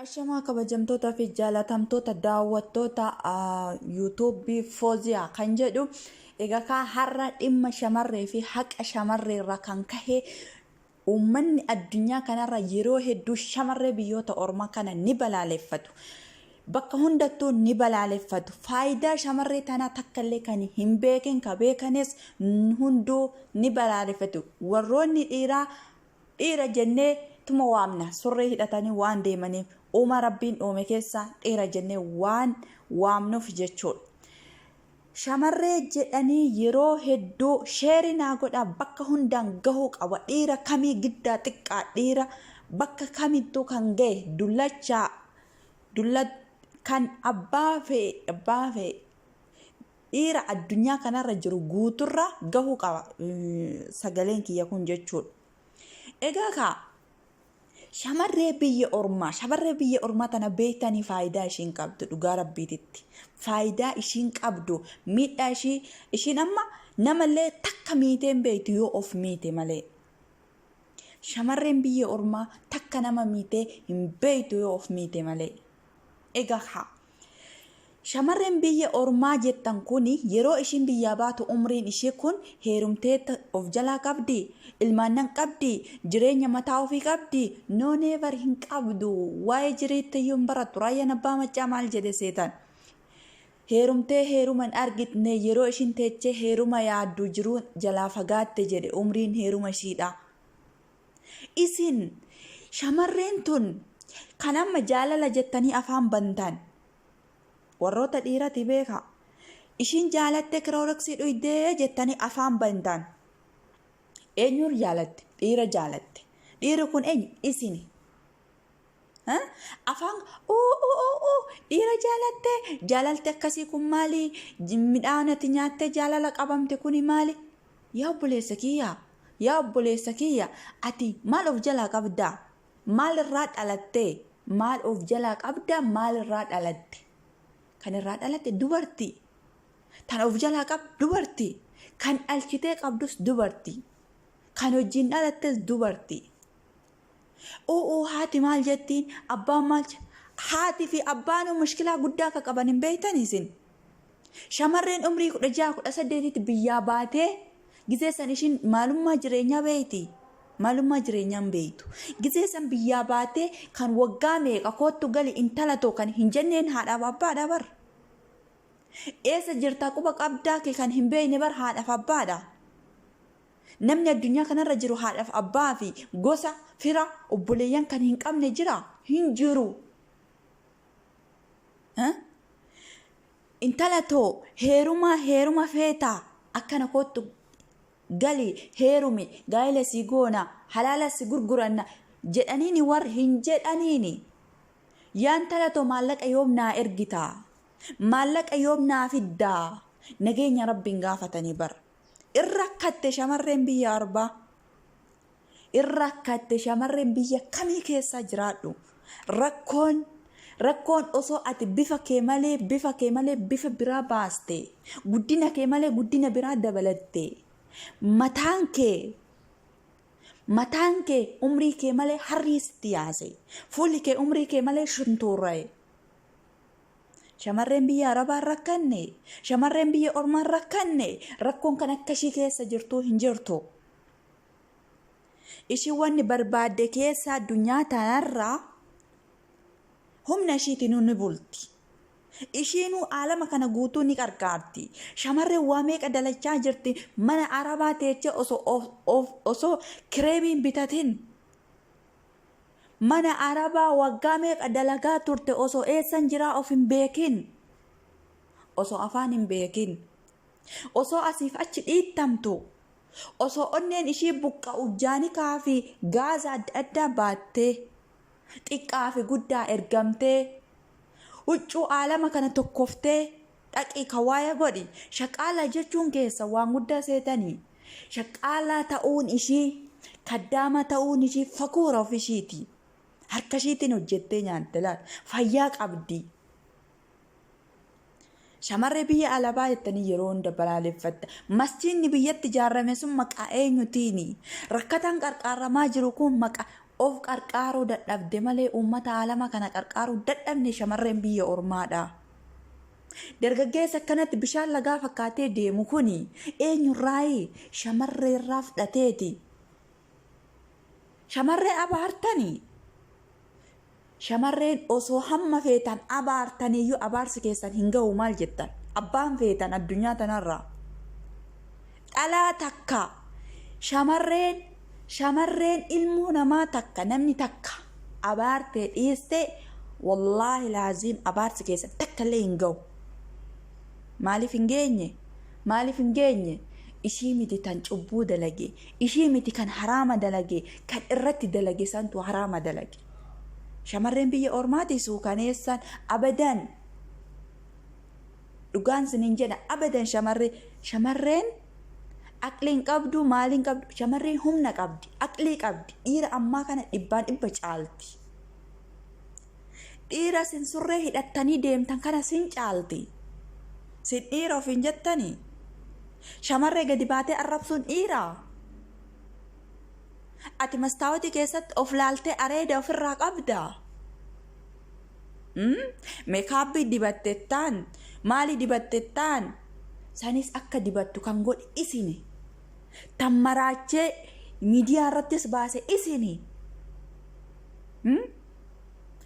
Ashamaa kabajamtoota fi jaalatamtoota daawwattoota yuutuubii Fooziyaa kan jedhu egaa kaa har'a dhimma shamarree fi haqa shamarreerra kan kahe uummanni addunyaa kanarra yeroo hedduu shamarree biyyoota ormaa kana ni balaaleffatu. Bakka hundattuu ni balaaleffatu. Faayidaa shamarree tanaa takkallee kan hin beekin ka beekanis hunduu ni balaaleffatu. Warroonni dhiiraa Dhiira jennee tuma waamna surree hidhatanii waan deemaniif uumaa rabbiin uume keessaa dhiira jennee waan waamnuuf jechuudha. Shamarree jedhanii yeroo hedduu sheerii naa godhaa bakka hundaan gahuu qaba dhiira kamii giddaa xiqqaa dhiira bakka kamittuu kan gahe dullachaa dulla kan abbaa fe'e abbaa fe'e dhiira addunyaa kanarra jiru guuturra gahuu qaba sagaleen kiyya kun jechuudha. Egaa kaa shamarree biyya ormaa shamarree biyya ormaa tana beektanii faayidaa ishiin qabdu dhugaa rabbiititti faayidaa ishiin qabdu miidhaa ishii ishiin amma namallee takka miitee hin beektu yoo of miite malee. Shamarreen biyya ormaa takka nama miitee hin beektu yoo of miite malee. Egaa kaa Shamarreen biyya ormaa jettan kun yeroo ishiin biyyaa baatu umriin ishii kun heerumtee of jalaa qabdi? Ilmaannan qabdi? Jireenya mataa ofii qabdi? No never hin qabdu. Waa'ee jiriitti iyyuu hin barattu. Raayyaan abbaa maccaa maal jedhe seetan? Heerumtee heeruma hin argitne yeroo ishiin teechee heeruma yaaddu jiruu jalaa fagaatte jedhe umriin heeruma ishiidha. Isin shamarreen tun kan amma jaalala jettanii afaan bantan warroota dhiirati beeka. Ishiin jaalattee kirooroksii dhuydee jettanii afaan bantan. Eenyuun jaalatte? Dhiira jaalatte. Dhiirri kun eenyu? Isini. Afaan uu uu uu uu dhiira jaalatte jaalalti akkasii kun maali? Midhaan ati nyaattee jaalala qabamte kuni maali? Yaa obboleessa kiyya yaa obboleessa kiyya ati maal of jalaa qabdaa? Maal irraa dhalattee? Maal of jalaa qabdaa? Maal irraa dhalatte? Kan irraa dhalatte dubartii. Tan of jalaa qabdu dubartii. Kan dhalchitee qabdus dubartii. Kan wajjin dhalattes dubartii. U'uu haati maal jettiin abbaan maal haati fi abbaanuu mushkilaa guddaa akka qaban hin beektan isin. Shamarreen umrii 16 18tti biyyaa baatee gizee san ishiin maalummaa jireenyaa beekti. Maalummaa jireenyaa hin beektu. Gizee san biyyaa baatee kan waggaa meeqa koottu gali intala too kan hin jenneen haadhaaf abbaadha bar. Eessa jirtaa quba qabdaa kee kan hin beekne bar haadhaaf abbaadha. Namni addunyaa kanarra jiru haadhaaf abbaa fi gosa, fira, obboleeyyan kan hin qabne jira? Hin jiru. Intala too heerumaa heeruma feetaa akkana koottu gali heerumi gaa'ela sii goona halaala si gurguranna jedhaniini warri hin jedhaniini. Yaa intala too maallaqa yoom naa ergitaa? Maallaqa yoom naa fiddaa? Nageenya rabbiin gaafatanii bar. In rakkatte shamarreen biyya arbaa. In rakkatte shamarreen biyya kamii keessaa jiraadhu. Rakkoon rakkoon osoo ati bifa kee malee bifa kee malee bifa biraa baaste guddina kee malee guddina biraa dabalatte mataan kee mataan kee umrii kee malee harrii sitti yaase fuulli kee umrii kee malee shuntuurra'e. Shamarreen biyya Arabaa hin rakkanne, shamarreen biyya ormaa hin rakkanne, rakkoon kan akka ishii keessa jirtuu hin jirtu. Ishiin wanni barbaadde keessa addunyaa tanarraa humna ishiitinuu ni bulti. Ishiinuu aalama kana guutuu ni qarqaarti. Shamarreen waa meeqa dalachaa jirti mana Arabaa teechee osoo kireemiin bitatin. Mana arabaa waggaa meeqa dalagaa turte osoo eessan jiraa of hin beekin. Osoo afaan hin beekin. Osoo asiif achi dhiittamtu. Osoo onneen ishii buqqa'u jaanikaa fi gaaza adda addaa baattee. Xiqqaa fi guddaa ergamtee. Huccuu aalama kana tokkoftee dhaqii kawaaya godhi. Shaqaala jechuun keessa waan guddaa seetanii. Shaqaalaa ta'uun ishii, kaddaama ta'uun ishii fakuura of ishiiti. Harka ishiitiin hojjettee nyaatte laal. Fayyaa qabdi. Shamarree biyya alabaa jettanii yeroo hunda balaaleffatta. Masjiidni biyyatti ijaarame sun maqaa eenyutiini? Rakkataan qarqaaramaa jiru kun maqaa. Of qarqaaruu dadhabde malee uummata alama kana qarqaaruu dadhabne shamarreen biyya ormaadha. Dargaggeessa akkanatti bishaan lagaa fakkaatee deemu kuni eenyurraayi? Shamarreerraa fudhateeti. Shamarree abaartanii? Shamarreen osoo hamma feetan abaartaniiyyuu abaarsi keessan hin gahu maal jettan? Abbaan feetan addunyaa tanarraa. Dhalaa takka shamarreen shamarreen ilmoo namaa takka namni takka abaartee dhiiste wallaahi laaziim abaarsi keessan takka illee hin gahu. Maaliif hin geenye? Maaliif hin geenye? Ishii miti tan cubbuu dalage, ishii miti kan haraama dalage, kan irratti dalage santu haraama dalage. Shamarreen biyya ormaati suukaneessaan abadan dhugaan sinin jedha abadan shamarree shamarreen aqlii hin qabdu maalii hin qabdu shamarreen humna qabdi aqlii qabdi dhiira ammaa kana dhibbaan dhibba caalti. Dhiira sin surree hidhattanii deemtan kana sin caalti. Sin dhiira ofiin jettanii. Shamarree gadi baatee arrabsuun dhiiraa. Ati mastaawotii keessatti of laaltee areeda ofirraa qabdaa? Meekaapbii dibattettaan maali dibattettaan sanis akka dibattu kan godhe isini. Tan maraachee miidiyaa irrattis baase isini.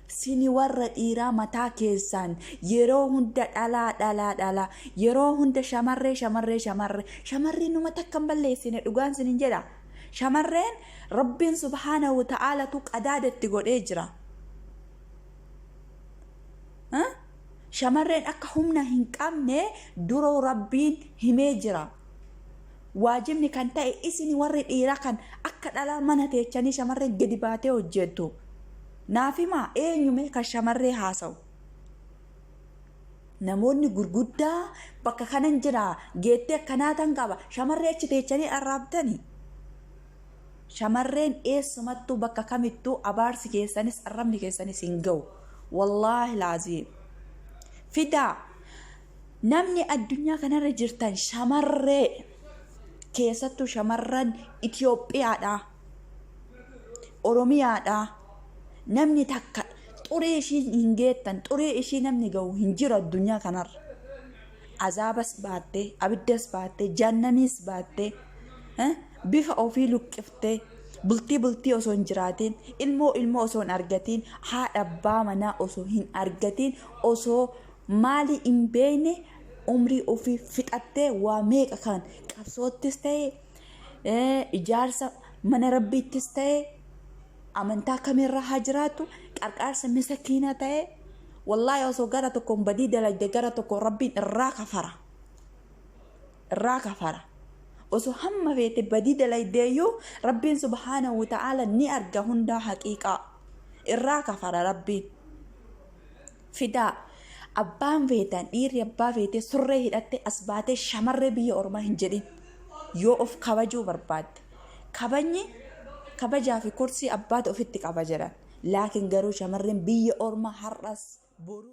Sini warra dhiiraa mataa keessaan yeroo hunda dhalaa dhalaa dhalaa yeroo hunda shamarree shamarree shamarree shamarree numa takka hin balleessine dhugaan sinin jedha. Shamarreen Rabbiin subhaanahu wa ta'aalatu qadaada itti godhee jira. Shamarreen akka humna hin qabne duroo Rabbiin himee jira. Waajibni kan ta'e isin warri dhiiraa kan akka dhalaa mana teechanii shamarreen gadi baatee hojjettu. Naaf himaa eenyume kan shamarree haasa'u? Namoonni gurguddaa bakka kanan jira geettee akkanaa tan qaba shamarree achi teechanii arraabdani. Shamarreen eessumattuu bakka kamittuu abaarsi keessanis arrabni keessanis hin ga'u. Wallaahi laaziim. Fidaa namni addunyaa kanarra jirtan shamarree keessattuu shamarran Itoophiyaadhaa. Oromiyaadha. Namni takka xuree ishii hin geettan, xuree ishii namni ga'u hin jiru addunyaa kanarra. Azaabas baattee, abiddas baattee, jahannamiis baattee, bifa ofii luqqiftee, bultii bultii osoo hin jiraatiin, ilmoo ilmoo osoo hin argatiin, haadha abbaa manaa osoo hin argatiin, osoo maalii hin beekne umrii ofii fixattee waa meeqa kan qabsoottis ta'e ijaarsa mana rabbiittis ta'e amantaa kamirra haa jiraattu qarqaarsa misakiina ta'e wallaahi osoo gara tokkoon badii dalagde gara tokkoon rabbiin irraa kafara irraa kafara osoo hamma feete badii dalagdeeyyuu rabbiin subhaanahu wa ta'aala ni arga hundaa haqiiqaa irraa kafara rabbiin fidaa abbaan feetan dhiirri abbaa feetee surree hidhatte as baatee shamarree biyya ormaa hin jedhin yoo of kabajuu barbaadde kabajni kabajaa fi kursii abbaatu ofitti qaba jedhan laakiin garuu shamarreen biyya ormaa har'as boru.